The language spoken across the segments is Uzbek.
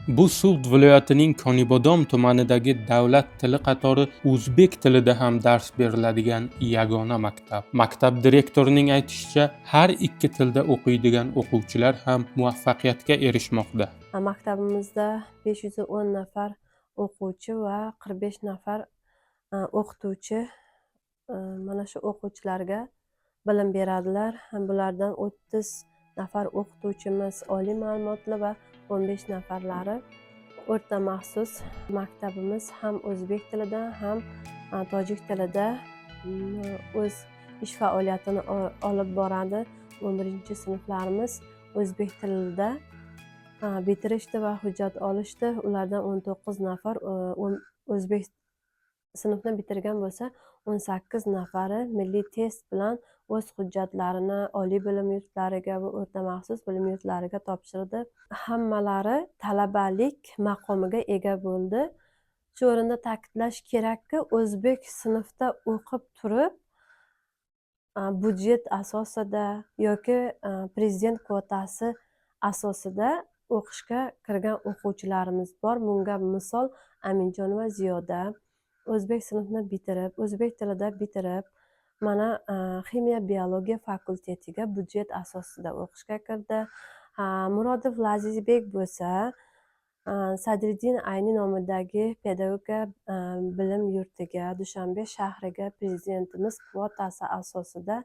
Bu Sug'd viloyatining Konibodom tumanidagi davlat tili qatori o'zbek tilida ham dars beriladigan yagona maktab. Maktab direktorining aytishicha, har ikki tilda o'qiydigan o'quvchilar ham muvaffaqiyatga erishmoqda. Maktabimizda 510 nafar o'quvchi va 45 nafar o'qituvchi mana shu o'quvchilarga bilim beradilar. Bulardan 30 nafar o'qituvchimiz oliy ma'lumotli va 15 nafarlari o'rta maxsus. Maktabimiz ham o'zbek tilida, ham tojik tilida o'z ish faoliyatini olib boradi. 11-sinflarimiz o'zbek tilida bitirishdi va hujjat olishdi. Ulardan 19 nafar o'zbek sinfni bitirgan bo'lsa, 18 nafari milliy test bilan o'z hujjatlarini oliy bilim yurtlariga va o'rta maxsus bilim yurtlariga topshirdi. Hammalari talabalik maqomiga ega bo'ldi. Shu o'rinda ta'kidlash kerakki, o'zbek sinfda o'qib turib, budjet asosida yoki prezident kvotasi asosida o'qishga kirgan o'quvchilarimiz bor. Bunga misol Aminjonova Ziyoda o'zbek sinfini bitirib, o'zbek tilida bitirib, mana ximiya biologiya fakultetiga budjet asosida o'qishga kirdi. Murodov Lazizbek bo'lsa, Sadriddin Ayni nomidagi pedagogika bilim yurtiga, Dushanbe shahriga prezidentimiz kvotasi asosida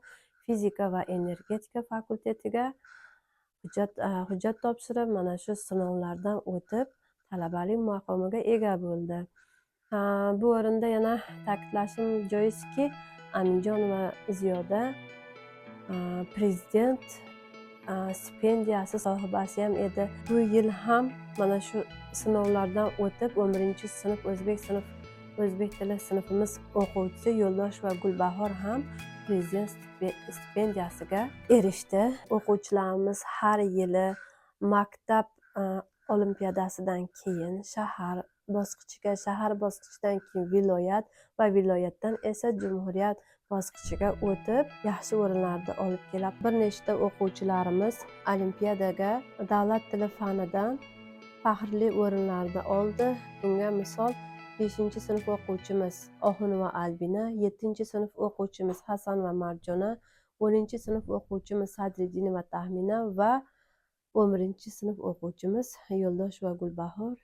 fizika va energetika fakultetiga hujjat topshirib, mana shu sinovlardan o'tib, talabalik maqomiga ega bo'ldi. Bu o'rinda yana ta'kidlashim joizki, Aminjonova Ziyoda prezident stipendiyasi sohibasi ham edi. Bu yil ham mana shu sinovlardan o'tib, 11-sinf o'zbek tili sinfimiz o'quvchisi Yo'ldosheva Gulbahor ham prezident stipendiyasiga erishdi. O'quvchilarimiz har yili maktab olimpiadasidan keyin shahar bosqichiga, shahar bosqichidan keyin viloyat va viloyatdan esa jumhuriyat bosqichiga o'tib, yaxshi o'rinlarni olib keladi. Bir nechta o'quvchilarimiz olimpiadaga davlat tili fanidan faxrli o'rinlarni oldi. Bunga misol 5-sinf o'quvchimiz Oxunova Albina, 7-sinf o'quvchimiz Hasanova Marjona, 10-sinf o'quvchimiz Sadriddinova Tahmina va 11-sinf o'quvchimiz Yo'ldosheva Gulbahor.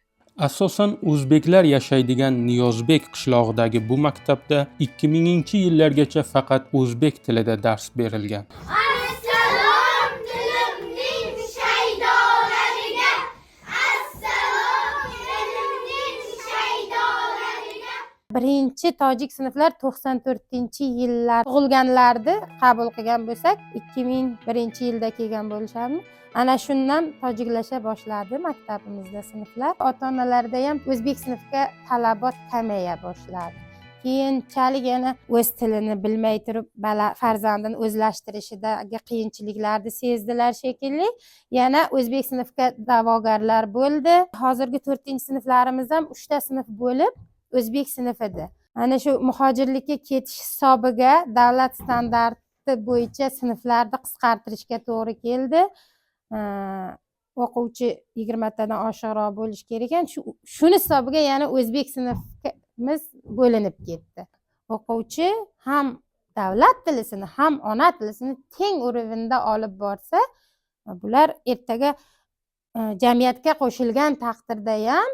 Asosan o'zbeklar yashaydigan Niyozbek qishlog'idagi bu maktabda 2000-yillargacha faqat o'zbek tilida dars berilgan. Assalom dilimning shaydolariga, assalom dilimning shaydolariga. Birinchi tojik sinflar 94-yillar tug'ilganlarni qabul qilgan bo'lsak, 2001-yilda kelgan bo'lishadimi, ana shundan tojiklasha boshladi maktabimizda sinflar. Ota onalarda ham o'zbek sinfga talabot kamaya boshladi. Keyinchalik yana o'z tilini bilmay turib bola farzandini o'zlashtirishidagi qiyinchiliklarni sezdilar shekilli, yana o'zbek sinfga da'vogarlar bo'ldi. Hozirgi 4-sinflarimiz ham uchta sinf bo'lib o'zbek sinfida. Ana shu muhojirlikka ketish hisobiga davlat standarti bo'yicha sinflarni qisqartirishga to'g'ri keldi. O'quvchi 20 tadan oshiqroq bo'lishi kerak ekan. Shuni hisobiga yana o'zbek sinfimiz bo'linib ketdi. O'quvchi ham davlat tilisini, ham ona tilisini teng уровень da olib borsa, bular ertaga jamiyatga qo'shilgan taqdirda ham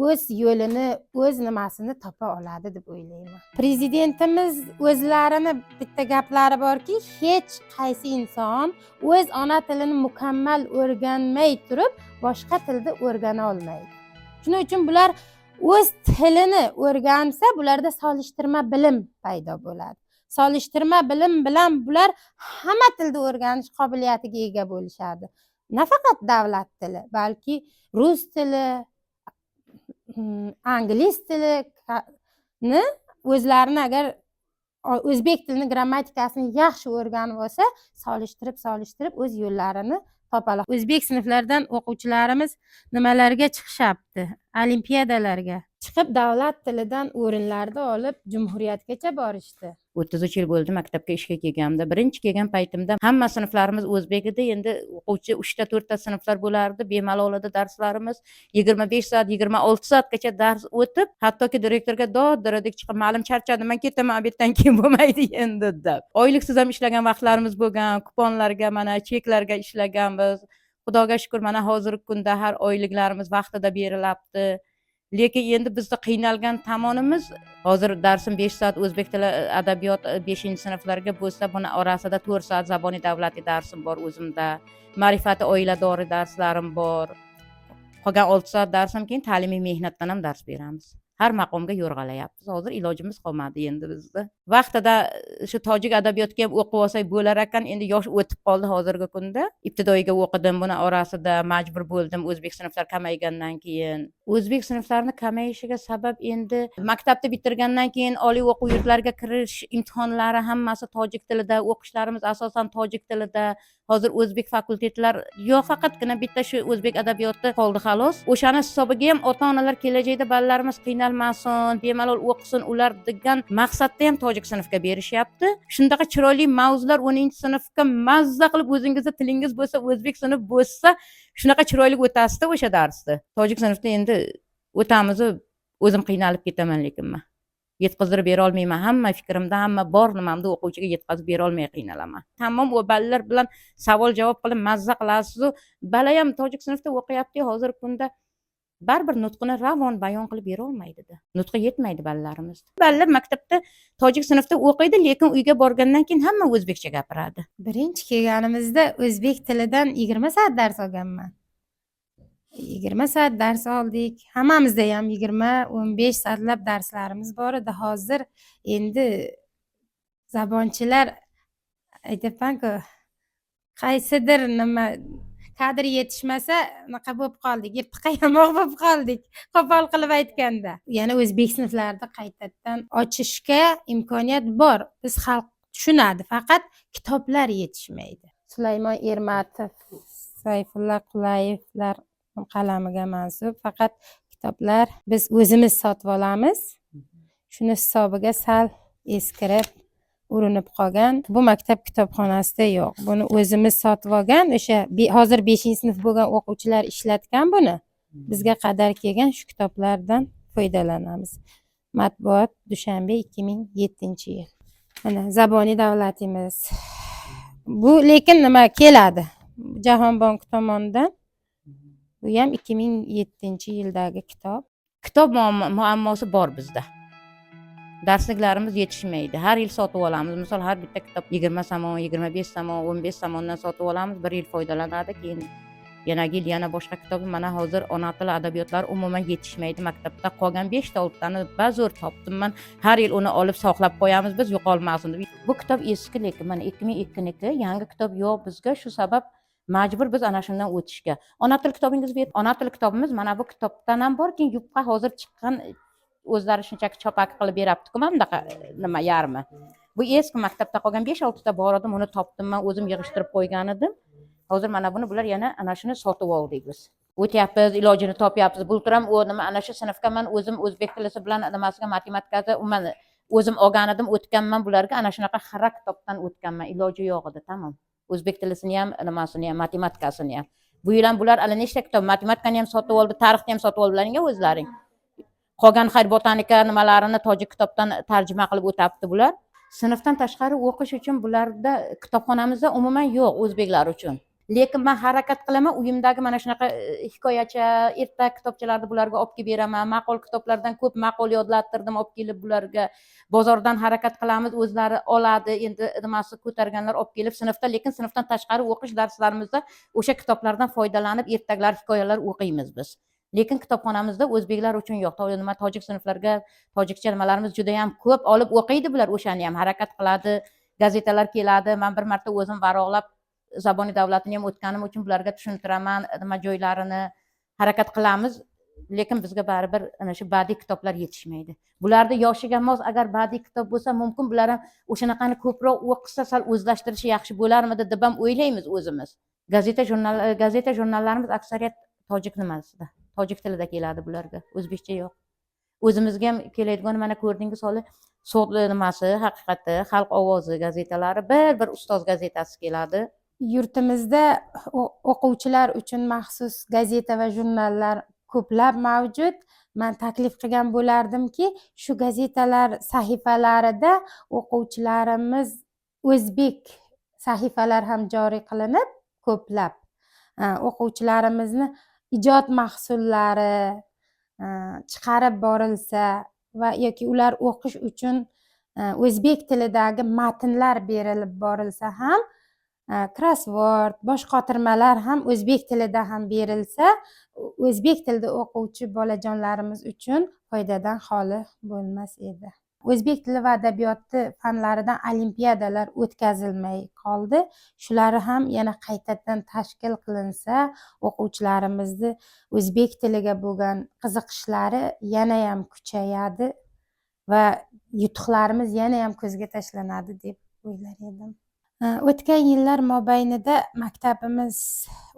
o'z yo'lini, o'z nimasini topa oladi deb o'ylayman. Prezidentimiz o'zlarini bitta gaplari borki, hech qaysi inson o'z ona tilini mukammal o'rganmay turib boshqa tilda o'rgana olmaydi. Shuning uchun bular o'z tilini o'rgansa, bularda solishtirma bilim paydo bo'ladi. Solishtirma bilim bilan bular hamma tilda o'rganish qobiliyatiga ega bo'lishadi. Nafaqat davlat tili, balki rus tili, angliz tilini o'zlarini agar o'zbek tilini grammatikasini yaxshi o'rganib olsa, solishtirib solishtirib o'z yo'llarini topadi. O'zbek sinflaridan o'quvchilarimiz nimalarga chiqishyapti? Olimpiadalarga. Chiqib davlat tilidan o'rinlarni olib jumhuriyatgacha borishdi. 33 yil bo'ldi maktabga ishga kelganimda. Birinchi kelgan paytimda hamma sinflarimiz o'zbek edi. Endi o'quvchi 3ta, 4ta sinflar bo'lardi. Bemalol edi darslarimiz. 25 soat, 26 soatgacha dars o'tib, hattoki direktorga dod diradik chiqib, "Ma'lum, charchadim, man ketaman, обед dan keyin bo'lmaydi endi" deb. Oyliksiz ham ishlagan vaqtlarimiz bo'lgan, kuponlarga, mana cheklarga ishlaganmiz. Xudoga shukur, mana hozirgi kunda har oyliklarimiz vaqtida berilyapti. Lekin endi bizni qiynalgan tomonimiz, hozir darsim 5 soat o'zbek tili, adabiyot 5-sinflarga bo'lsa, buni orasida 4 soat zaboni davlatiy darsim bor o'zimda, ma'rifati oiladoriy darslarim bor. Qolgan 6 soat darsim, keyin ta'limiy mehnatdan ham dars beramiz. Har maqomga yo'rg'alayapmiz. Hozir ilojimiz qolmadi endi bizni. Vaqtida shu tojik adabiyotga ham o'qib olsak bo'lar ekan, endi yosh o'tib qoldi hozirgi kunda. Ibtidoiyga o'qidim, buni orasida majbur bo'ldim o'zbek sinflar kamaygandan keyin. O'zbek sinflarini kamayishiga sabab endi maktabni bitirgandan keyin oliy o'quv yurtlariga kirish imtihonlari hammasi tojik tilida, o'qishlarimiz asosan tojik tilida. Hozir o'zbek fakultetlar yo'q, faqatgina bitta shu o'zbek adabiyoti qoldi, xolos. O'shani hisobiga ham ota-onalar kelajakda bolalarimiz qiynalmasin, bemalol o'qisin ular degan maqsadda ham tojik sinfga berishyapti. Shundaqa chiroyli mavzular 10-sinfga mazza qilib o'zingizni tilingiz bo'lsa, o'zbek sinf bo'lsa, shunaqa chiroyli o'tasizda o'sha darsni. Tojik sinfda endi o'tamiz, o'zim qiynalib ketaman, lekin man yetkazdirib bera olmayman. Hamma fikrimda, hamma bor nimamni o'quvchiga yetkazib bera olmay qiynalaman. Tamom u bolalar bilan savol javob qilib mazza qilasizu. Bola ham tojik sinfda o'qiyapti hozirgi kunda, baribir nutqini ravon bayon qilib bera olmaydida. Nutqi yetmaydi bolalarimiz. Bolalar maktabda tojik sinfda o'qiydi, lekin uyga borgandan keyin hamma o'zbekcha gapiradi. Birinchi kelganimizda o'zbek tilidan 20 soat dars olganman. 20 soat dars oldik. Hammamizda ham 20, 15 soatlab darslarimiz bor edi. Hozir endi zabonchilar, aytyapman-ku, qaysidir nima kadr yetishmasa, unaqa bo'lib qoldik, yirtiqqa yamoq bo'lib qoldik, qo'pol qilib aytganda. Yana o'zbek sinflarida qaytadan ochishga imkoniyat bor. Biz xalq tushunadi, faqat kitoblar yetishmaydi. Sulaymon Ermatov, Sayfulla Qulayevlar qalamiga mansub, faqat kitoblar biz o'zimiz sotib olamiz. Shuni hisobiga sal eskirib, urinib qolgan. Bu maktab kitobxonasida yo'q. Buni o'zimiz sotib olgan, o'sha hozir 5-sinf bo'lgan o'quvchilar ishlatgan buni. Bizga qadar kelgan shu kitoblardan foydalanamiz. Matbuot, Dushanbe, 2007-yil. Mana Zaboniy davlatimiz. Bu lekin nima keladi? Jahon banki tomonidan. Bu ham 2007-yildagi kitob. Kitob muammosi bor bizda. Darsliklarimiz yetishmaydi. Har yil sotib olamiz. Misol, har bitta kitob 20 somon, 25 somon, 15 somondan sotib olamiz. Bir yil foydalanadi, keyin yana yil yana boshqa kitob. Mana hozir ona tili adabiyotlari umuman yetishmaydi maktabda. Qolgan 5 ta, 6 tani bazo'r topdim man. Har yil uni olib saqlab qo'yamiz biz, yo'qolmasin deb. Bu kitob eski, lekin mana 2002niki, yangi kitob yo'q bizga. Shu sabab majbur biz ana shundan o'tishga. Ona til kitobingiz ber. Ona til kitobimiz mana bu kitobdan ham bor, keyin yupqa hozir chiqqan, o'zlari shunchaki chopaki qilib beryapti-ku, mana bunaqa nima yarmi. Bu eski maktabda qolgan 5-6 ta bor edi, uni topdim man, o'zim yig'ishtirib qo'ygan edim. Hozir mana buni bular yana ana shuni sotib oldik biz. O'tyapmiz, ilojini topyapmiz. Bultur ham u nima ana shu sinfga man o'zim o'zbek tilisi bilan nimasiga, matematikasi umuman o'zim olgan edim, o'tganman bularga, ana shunaqa xira kitobdan o'tganman. Iloji yo'q edi, tamom. O'zbek tilisini ham, nimasini ham, matematikasini ham. Bu yil ham bular alla nechta kitob, matematikani ham sotib oldi, tarixni ham sotib oldilaringga o'zlaring. Qolgan xayr botanika nimalarini tojik kitobdan tarjima qilib o'tyapti bular. Sinfdan tashqari o'qish uchun bularda kitobxonamizda umuman yo'q o'zbeklar uchun. Lekin men harakat qilaman, uyimdagi mana shunaqa hikoyacha, ertak kitobchalarni bularga olib kelib beraman. Maqol kitoblardan ko'p maqol yodlattirdim olib kelib bularga. Bozordan harakat qilamiz, o'zlari oladi, endi nimasi ko'targanlar olib kelib sinfda, lekin sinfdan tashqari o'qish darslarimizda o'sha kitoblardan foydalanib ertaklar, hikoyalar o'qiymiz biz. Lekin kitobxonamizda o'zbeklar uchun yo'q. Nima tojik sinflarga tojikcha nimalarimiz juda ham ko'p, olib o'qiydi bular, o'shani ham harakat qiladi. Gazetalar keladi. Men bir marta o'zim varaqlab Zaboniy davlatini ham o'tganim uchun bularga tushuntiraman nima joylarini, harakat qilamiz, lekin bizga baribir ana shu badiiy kitoblar yetishmaydi. Bularni yoshiga mos agar badiiy kitob bo'lsa, mumkin bular ham o'shanaqani ko'proq o'qisa, sal o'zlashtirishi yaxshi bo'larmidi deb ham o'ylaymiz o'zimiz. Gazeta, jurnal, gazeta jurnallarimiz aksariyat tojik nimasida, tojik tilida keladi bularga, o'zbekcha yo'q. O'zimizga ham keladigan, mana ko'rdingiz, holi So'g'd nimasi, Haqiqati, Xalq ovozi gazetalari, bir bir Ustoz gazetasi keladi. Yurtimizda o'quvchilar uchun maxsus gazeta va jurnallar ko'plab mavjud. Man taklif qilgan bo'lardimki, shu gazetalar sahifalarida o'quvchilarimiz o'zbek sahifalar ham joriy qilinib, ko'plab o'quvchilarimizni ijod mahsullari chiqarib borilsa va yoki ular o'qish uchun o'zbek tilidagi matnlar berilib borilsa ham, krossvord, boshqotirmalar ham o'zbek tilida ham berilsa, o'zbek tilida o'quvchi bolajonlarimiz uchun foydadan xoli bo'lmas edi. O'zbek tili va adabiyoti fanlaridan olimpiadalar o'tkazilmay qoldi. Shular ham yana qaytadan tashkil qilinsa, o'quvchilarimizni o'zbek tiliga bo'lgan qiziqishlari yanayam kuchayadi va yutuqlarimiz yanayam ko'zga tashlanadi deb o'ylar edim. O'tgan yillar mobaynida maktabimiz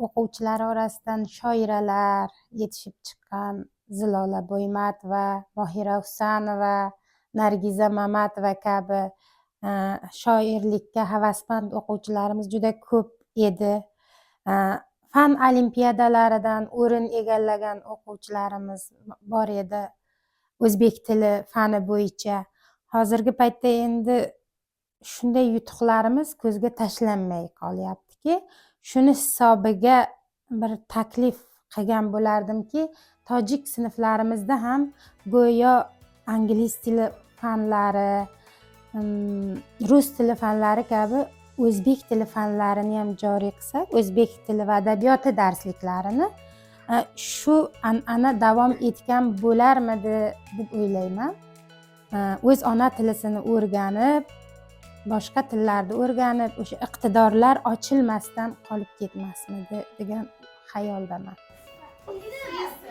o'quvchilari orasidan shoiralar yetishib chiqqan: Zilola Boymatova, Mohira Husanova, Nargiza Mamatova kabi shoirlikka havasmand o'quvchilarimiz juda ko'p edi. Fan olimpiadalaridan o'rin egallagan o'quvchilarimiz bor edi o'zbek tili fani bo'yicha. Hozirgi paytda endi shunday yutuqlarimiz ko'zga tashlanmay qolyaptiki, shuni hisobiga bir taklif qilgan bo'lardimki, tojik sinflarimizda ham go'yo ingliz tili fanlari, rus tili fanlari kabi o'zbek tili fanlarini ham joriy qilsak, o'zbek tili va adabiyoti darsliklarini, shu an'ana davom etgan bo'larmidi deb o'ylayman. O'z ona tilisini o'rganib, boshqa tillarni o'rganib, o'sha iqtidorlar ochilmasdan qolib ketmasmidi degan xayoldaman. Biz